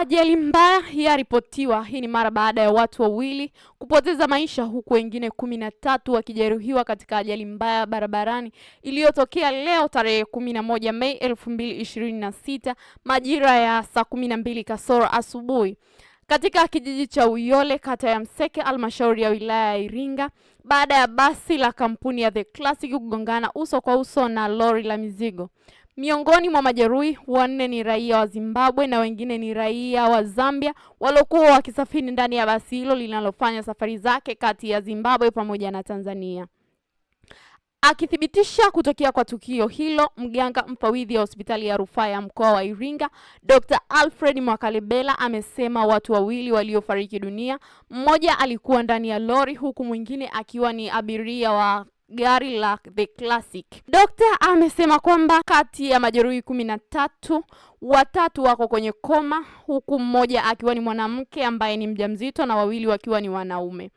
Ajali mbaya yaripotiwa. Hii ni mara baada ya watu wawili kupoteza maisha huku wengine 13 wakijeruhiwa katika ajali mbaya barabarani iliyotokea leo tarehe 11 Mei 2026 majira ya saa 12 kasoro asubuhi katika kijiji cha Uyole kata ya Mseke halmashauri ya wilaya ya Iringa baada ya basi la kampuni ya The Classic kugongana uso kwa uso na lori la mizigo. Miongoni mwa majeruhi wanne ni raia wa Zimbabwe na wengine ni raia wa Zambia waliokuwa wakisafiri ndani ya basi hilo linalofanya safari zake kati ya Zimbabwe pamoja na Tanzania. Akithibitisha kutokea kwa tukio hilo, mganga mfawidhi wa hospitali ya rufaa ya mkoa wa Iringa, Dr. Alfred Mwakalebela amesema watu wawili waliofariki dunia, mmoja alikuwa ndani ya lori huku mwingine akiwa ni abiria wa gari la The Classic. Dokta amesema kwamba kati ya majeruhi 13, watatu wako kwenye koma huku mmoja akiwa ni mwanamke ambaye ni mjamzito na wawili wakiwa ni wanaume.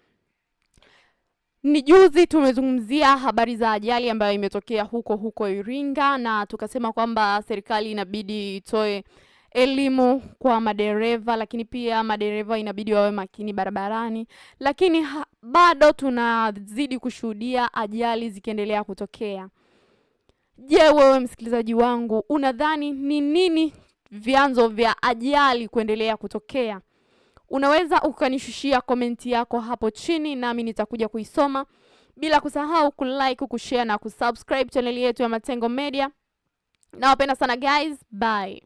Ni juzi tumezungumzia habari za ajali ambayo imetokea huko huko Iringa na tukasema kwamba serikali inabidi itoe elimu kwa madereva, lakini pia madereva inabidi wawe makini barabarani, lakini bado tunazidi kushuhudia ajali zikiendelea kutokea. Je, wewe msikilizaji wangu unadhani ni nini vyanzo vya ajali kuendelea kutokea? Unaweza ukanishushia komenti yako hapo chini nami nitakuja kuisoma, bila kusahau kulike, kushare na kusubscribe chaneli yetu ya Matengo Media. Nawapenda sana guys, bye.